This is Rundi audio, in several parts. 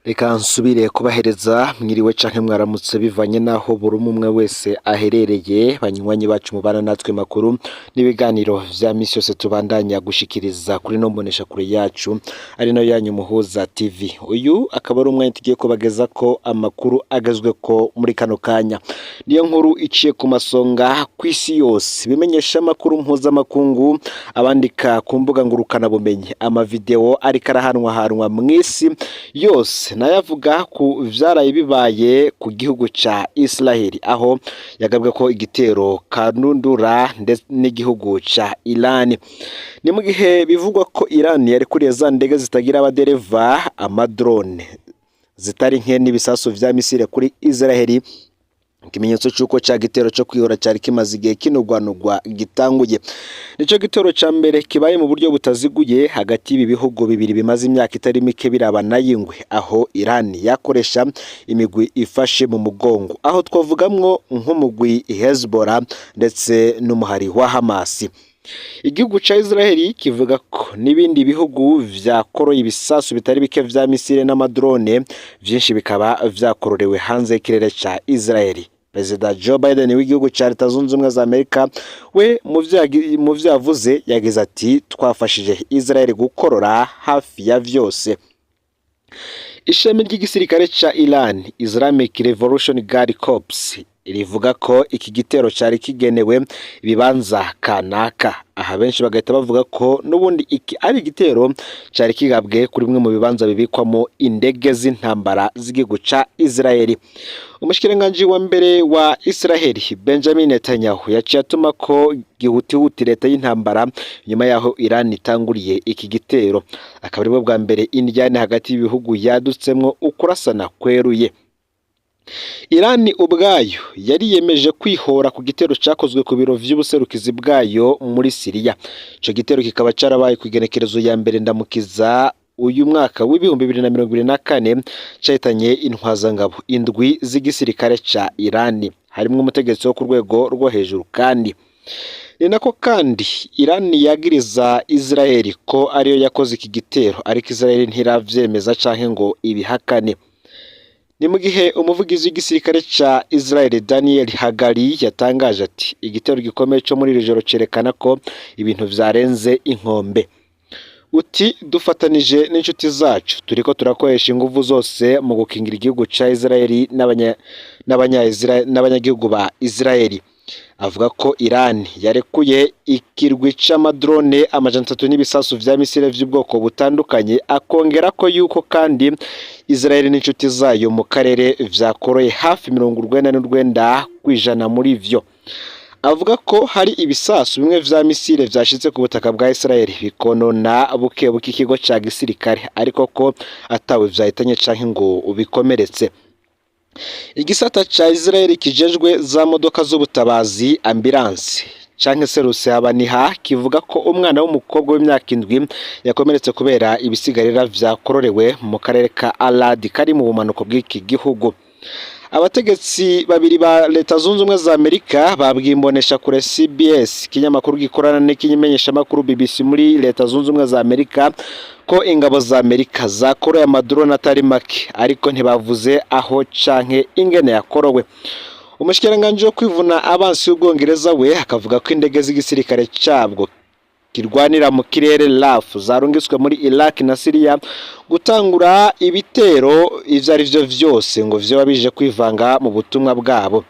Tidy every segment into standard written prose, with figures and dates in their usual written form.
Reka nsubire kubahereza mwiriwe canke mwaramutse, bivanye n'aho buri umwe wese aherereye. Banywanyi bacu mubana natwe, makuru n'ibiganiro vya misi yose tubandanya gushikiriza kuri no mbonesha kure yacu, ari nayo yanyu Muhuza TV. Uyu akaba ari umwanya tugiye kubagezako amakuru agezweko muri kano kanya. Niyo nkuru iciye ku masonga kw'isi yose, bimenyesha amakuru mpuzamakungu, abandika ku mbuga ngurukanabumenyi, amavideo ariko arahanwahanwa mw'isi yose nayavuga ku vyaraye bibaye ku gihugu ca Israel, aho yagabwe ko igitero kanundura ndetse n'igihugu ca Iran. Ni mu gihe bivugwa ko Iran yarekuriye za ndege zitagira abadereva, amadrone zitari nke n'ibisasu vya misile kuri Israel, ikimenyetso c'uko ca gitero co kwihora cari kimaze igihe kinugwanugwa gitanguye. Nico gitero ca mbere kibaye mu buryo butaziguye hagati y'ibi bihugu bibiri bimaze imyaka itari mike birabana y'ingwe, aho Iran yakoresha imigwi ifashe mu mugongo, aho twavugamwo nk'umugwi Hezbollah ndetse n'umuhari wa Hamas. Igihugu ca Israel kivuga ko n'ibindi bihugu vyakoroye ibisasu bitari bike vya misile n'amadrone, vyinshi bikaba vyakororewe hanze y'ikirere ca Israel. Perezida Joe Biden w'igihugu ca Leta Zunze Ubumwe za Amerika we mu vyo yavuze yagize ati: "Twafashije Israel gukorora hafi ya vyose." Ishami ry'igisirikare ca Iran, Islamic Revolution Guard Corps, rivuga ko iki gitero cari kigenewe ibibanza kanaka. Aha benshi bagahita bavuga ko n'ubundi iki ari igitero cari kigabwe kuri bimwe mu bibanza bibikwamo indege z'intambara z'igihugu ca Israel. Umushikiranganji wa mbere wa Israel, Benjamin Netanyahu, yaciye atuma ko gihutihuti leta y'intambara nyuma yaho Iran itanguriye iki gitero. Akaba aribwo bwa mbere indyane hagati y'ibihugu yadutsemwo ukurasana kweruye. Iran ubwayo yariyemeje kwihora ku gitero cakozwe ku biro vy'ubuserukizi bwayo muri Siriya. Ico gitero kikaba carabaye kw'igenekerezo ya 1 Ndamukiza uyu mwaka w'2024, cahitanye intwazangabo indwi z'igisirikare ca Iran, harimwo umutegetsi wo ku rwego rwo hejuru. Kandi ni nako kandi Iran yagiriza Israel ko ariyo yakoze iki gitero, ariko Israel ntiravyemeza canke ngo ibihakane. Ni mu gihe umuvugizi w'igisirikare ca Israel, Daniel Hagari, yatangaje ati: "Igitero gikomeye co muri iri joro cerekana ko ibintu vyarenze inkombe." Uti: "Dufatanije n'inshuti zacu, turiko turakoresha inguvu zose mu gukingira igihugu ca Israel n'abanyagihugu ba Israel." Avuga ko Iran yarekuye ikirwi c'amadrone 300 n'ibisasu vya misile vy'ubwoko butandukanye, akongera ko yuko kandi Israel n'inshuti zayo mu karere vyakoroye hafi 99% muri vyo. Avuga ko hari ibisasu bimwe vya misile vyashitse ku butaka bwa Israel bikonona buke buke ikigo ca gisirikare, ariko ko atawe vyahitanye canke ngo bikomeretse. Igisata ca Israel kijejwe za modoka z'ubutabazi, ambulance canke seruse habaniha, kivuga ko umwana w'umukobwa w'imyaka 7 yakomeretse kubera ibisigarira vyakororewe mu karere ka Arad kari mu bumanuko bw'iki gihugu. Abategetsi babiri ba Leta Zunze Ubumwe za Amerika babwiye imboneshakure CBS, ikinyamakuru gikorana n'ikimenyeshamakuru BBC muri Leta Zunze Ubumwe za Amerika, ko ingabo za Amerika zakoroye amadrone atari make, ariko ntibavuze aho canke ingene yakorowe. Umushikiranganji wo kwivuna abansi w'Ubwongereza we akavuga ko indege z'igisirikare cabwo kirwanira mu kirere RAF zarungitswe muri Iraq na Syria gutangura ibitero ivyo ari vyo vyose ngo vyoba bije kwivanga mu butumwa bwabo.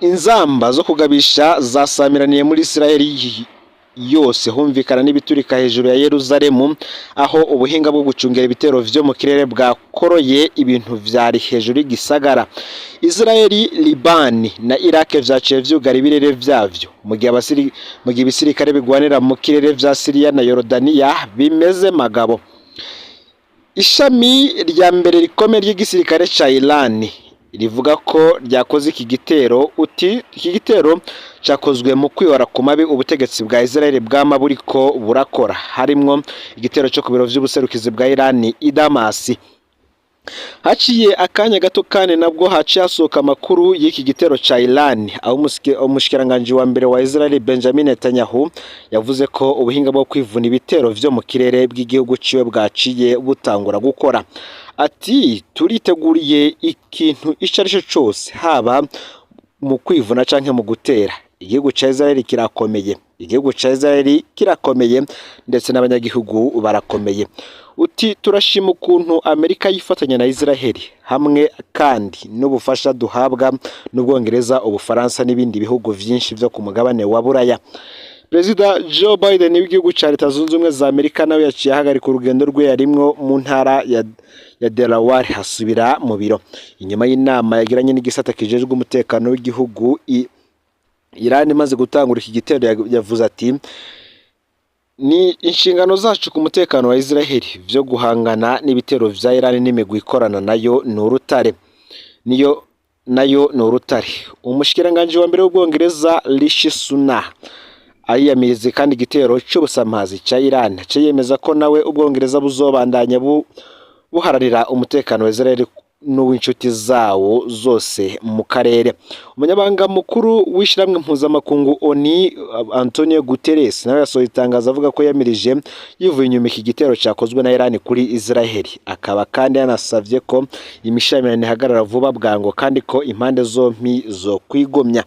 Inzamba zo kugabisha zasamiraniye muri Israel yose, humvikana n'ibiturika hejuru ya Yerusalemu, aho ubuhinga bwo gucungera ibitero vyo mu kirere bwakoroye ibintu vyari hejuru y'igisagara. Israel, Liban na Iraq vyaciye vyugara ibirere vyavyo, mu gihe ibisirikare bigwanira mu kirere vya Syria na Yorodaniya bimeze magabo. Ishami rya mbere rikomeye ry'igisirikare ca Iran rivuga ko ryakoze iki gitero. Uti: "Iki gitero cakozwe mu kwihora ku mabi ubutegetsi bwa Israel bwama buriko burakora, harimwo igitero co ku biro vy'ubuserukizi bwa Iran i Damas." Haciye akanya gato kandi nabwo haciye hasohoka amakuru y'iki gitero ca Iran, aho umushikiranganji wa mbere wa Israel Benjamin Netanyahu yavuze ko ubuhinga bwo kwivuna ibitero vyo mu kirere bw'igihugu ciwe bwaciye butangura gukora. Ati turiteguriye ikintu ico arico cose, haba mu kwivuna canke mu gutera. Igihugu ca Israel kirakomeye, igihugu ca Israel kirakomeye, ndetse n'abanyagihugu barakomeye. Uti turashima ukuntu Amerika yifatanya na Israel, hamwe kandi n'ubufasha duhabwa n'Ubwongereza, Ubufaransa n'ibindi bihugu vyinshi vyo ku mugabane wa Buraya. Perezida Joe Biden w'igihugu ca Leta Zunze Ubumwe za Amerika nawe yaciye ahagarika urugendo rwe yarimwo mu ntara ya Delaware, hasubira mu biro inyuma y'inama yagiranye n'igisata kijejwe umutekano w'igihugu. Iran imaze gutangura iki gitero, yavuze ati ni inshingano zacu ku mutekano wa Israel vyo guhangana n'ibitero vya Iran n'imigwi ikorana nayo ni urutare, niyo nayo ni urutare. Umushikiranganji wa mbere w'Ubwongereza Rishi Sunak ayiyamirize kandi igitero c'ubusamazi ca Iran, aciye yemeza ko nawe Ubwongereza buzobandanya buharanira umutekano wa Israel n'uw'inshuti zawo zose mu karere. Umunyabanga mukuru w'ishyirahamwe mpuzamakungu ONU Antonio Guterres nawe yasohoye itangazo avuga ko yamirije yivuye inyuma iki gitero cyakozwe na Iran kuri Israel, akaba kandi yanasavye ko imishamirano ihagarara vuba bwango kandi ko impande zompi zo kwigomya.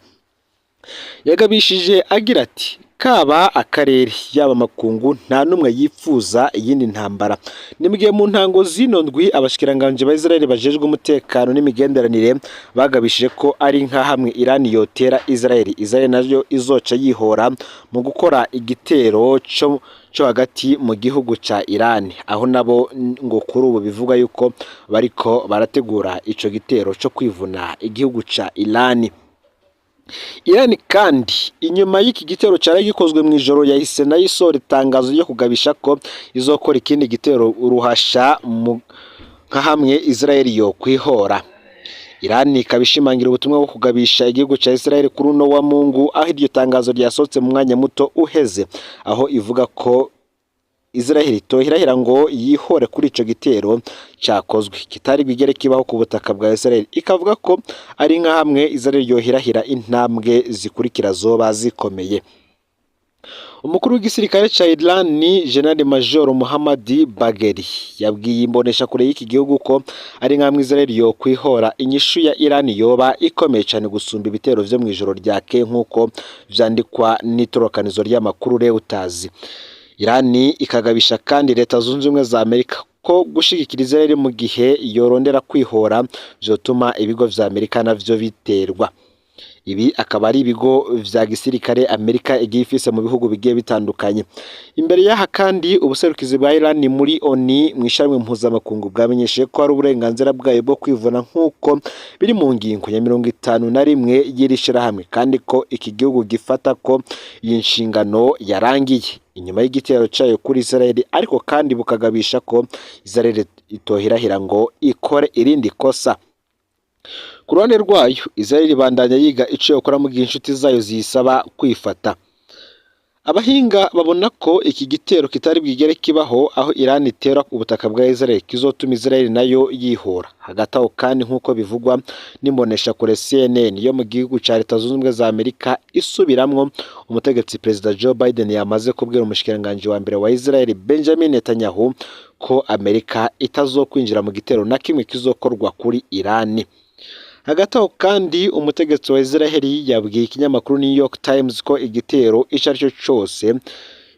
Yagabishije agira ati kaba akarere yaba amakungu nta n'umwe yifuza iyindi ntambara. Ni mu gihe mu ntango zino ndwi abashikiranganji ba Israel bajejwe umutekano n'imigenderanire bagabishije ko ari nka hamwe Iran yotera Israel, Israel nayo izoca yihora mu gukora igitero co hagati mu gihugu ca Iran, aho nabo ngo kuri ubu bivuga yuko bariko barategura ico gitero co kwivuna igihugu ca Iran. Iran kandi inyuma y'iki gitero cyari gikozwe mu ijoro yahise nayo isohora itangazo ryo kugabisha ko izokora ikindi gitero uruhasha mu nka hamwe Israel yo kwihora. Iran ikaba ishimangira ubutumwa bwo kugabisha igihugu ca Israel kuri uno wa Mungu, aho iryo tangazo ryasohotse mu mwanya muto uheze, aho ivuga ko Israel itohirahira ngo yihore kuri ico gitero cakozwe kitari bwigere kibaho ku butaka bwa Israel, ikavuga ko ari nka hamwe Israel yohirahira intambwe zikurikira zoba zikomeye. Umukuru w'igisirikare ca Iran General Major Muhammad Bagheri yabwiye imboneshakure y'iki gihugu ko ari nkamwe Israel yo kwihora, inyishu ya Iran yoba ikomeye cyane gusumba ibitero vyo mw'ijoro ryakeye, nk'uko vyandikwa n'itorokanizo ry'amakuru Reuters. Iran ikagabisha kandi Leta Zunze Ubumwe za Amerika ko gushigikira Israel mu gihe yorondera kwihora vyotuma ibigo vya Amerika navyo biterwa. Ibi akaba ari ibigo vya gisirikare Amerika igiye ifise mu bihugu bigiye bitandukanye. Imbere y'aha kandi ubuserukizi bwa Iran muri ONU mu ishami mpuzamakungu bwamenyesheje ko ari uburenganzira bwayo bwo kwivuna nk'uko biri mu ngingo ya 51 y'iri shirahamwe, kandi ko iki gihugu gifata ko iyi nshingano yarangiye inyuma y'igitero cayo kuri Israel, ariko kandi bukagabisha ko Israel itohirahira ngo ikore irindi kosa. Ku ruhande rwayo, Israel ibandanya yiga ico yokora mu gihe inshuti zayo ziyisaba kwifata. Abahinga babona ko iki gitero kitari bwigere kibaho aho Iran itera ubutaka bwa Israel kizotuma Israel nayo yihora. Hagati aho kandi, nk'uko bivugwa n'imboneshakure CNN yo mu gihugu ca Leta Zunze Ubumwe za Amerika isubiramwo umutegetsi Perezida Joe Biden yamaze kubwira umushikiranganji wa mbere wa Israel Benjamin Netanyahu ko Amerika itazokwinjira mu gitero na kimwe kizokorwa kuri Iran. Hagati aho kandi umutegetsi wa Israel yabwiye ikinyamakuru New York Times ko igitero ico arico cose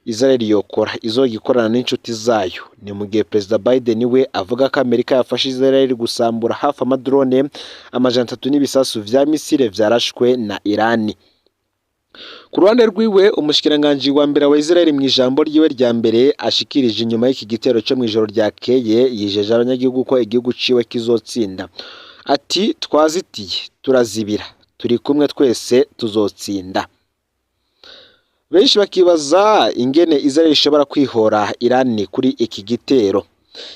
Israel yokora izogikorana n'inshuti zayo. Ni mu gihe Perezida Biden we avuga ko Amerika yafashe Israel gusambura hafi amadrone 300 n'ibisasu vya misile vyarashwe na Iran. Ku ruhande rwiwe, umushikiranganji wa mbere wa Israel mu ijambo ryiwe rya mbere ashikirije inyuma y'iki gitero co mw'ijoro ryakeye yijeje abanyagihugu ko igihugu ciwe kizotsinda. Ati twazitiye turazibira, turi kumwe twese tuzotsinda. Benshi bakibaza ingene Israel ishobora kwihora Iran kuri iki gitero.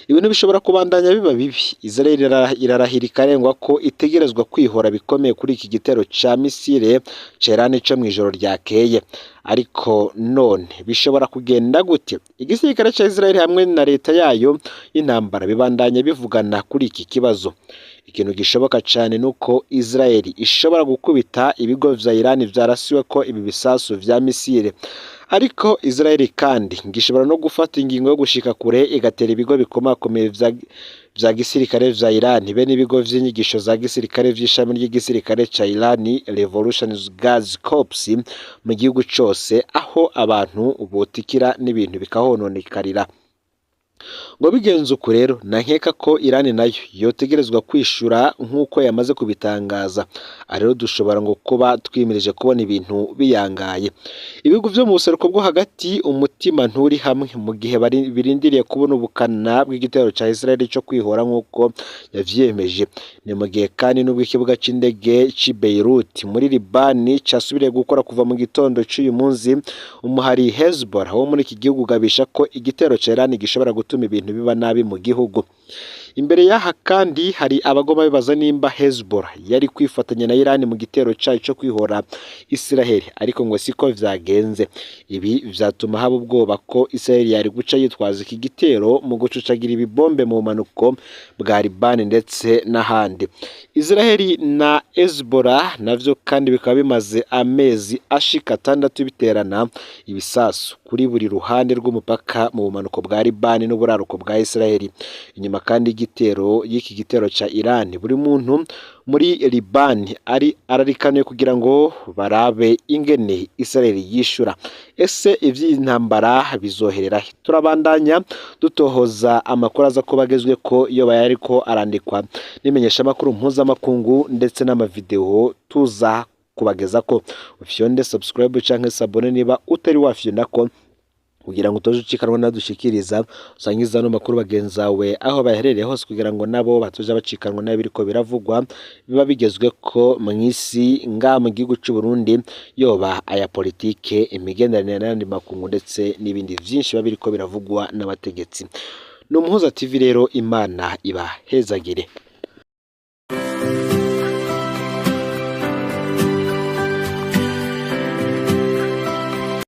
Ibintu bishobora kubandanya biba bibi. Israel irarahira ikarengwa ko itegerezwa kwihora bikomeye kuri iki gitero ca misile ca Iran co mw'ijoro ryakeye. Ariko none bishobora kugenda gute? Igisirikare ca Israel hamwe na leta yayo y'intambara bibandanya bivugana kuri iki kibazo. Ikintu gishoboka cane nuko Israel ishobora gukubita ibigo vya Iran vyarasiweko ibi bisasu vya misile. Ariko Israel kandi ngishobora no gufata ingingo yo gushika kure igatera ibigo bikomakomeye vya gisirikare vya Iran be n'ibigo vy'inyigisho za gisirikare vy'ishami ry'igisirikare ca Iran Revolutionary Guards Corps mu gihugu cose, aho abantu botikira n'ibintu bikahononekarira. Ngo bigenze uku rero, na nkeka ko Iran nayo yotegerezwa kwishura nk'uko yamaze kubitangaza. Aha rero dushobora ngo kuba twimirije kubona ibintu biyangaye. Ibihugu vyo mu buseruko bwo hagati umutima nturi hamwe mu gihe birindiriye kubona ubukana bw'igitero ca Israel co kwihora nk'uko yavyiyemeje. Ni mu gihe kandi n'ubwo ikibuga c'indege c'i Beirut muri Libani casubiriye gukora kuva mu gitondo c'uyu munsi, umuhari Hezbollah wo muri iki gihugu ugabisha ko igitero ca Iran gishobora gutuma ibintu biba nabi mu gihugu. Imbere y'aha kandi hari abagoma bibaza nimba Hezbollah yari kwifatanya na Iran mu gitero cayo co kwihora Israel, ariko ngo siko vyagenze. Ibi vyatuma haba ubwoba ko Israel yari guca yitwaza iki gitero mu gucucagira ibibombe mu bumanuko bwa Libani ndetse n'ahandi. Israel na Hezbollah navyo kandi bikaba bimaze amezi ashika 6 biterana ibisasu kuri buri ruhande rw'umupaka mu bumanuko bwa Libani n'uburaruko bwa Israel. Inyuma kandi y'igitero y'iki gitero ca Iran, buri muntu muri Libani ari ararikanuye kugira ngo barabe ingene Israel yishura. Ese ivy'intambara bizoherera he? Turabandanya dutohoza amakuru aza kuba agezweko iyo bayariko arandikwa n'imenyeshamakuru mpuzamakungu ndetse n'amavideo tuza kubagezako. Ufyonde subscribe canke s'abonner niba utari wafyondako kugira ngo utoje ucikanwa nadushikiriza, usangiza ano makuru bagenzawe aho baherereye hose kugira ngo nabo batoje bacikanwa n'ibiriko biravugwa biba bigezweko mw'isi nga mu gihugu c'u Burundi, yoba aya politike, imigenderanire n'ayandi makungu ndetse n'ibindi vyinshi biba biriko biravugwa n'abategetsi. Ni Umuhuza TV rero, Imana ibahezagire.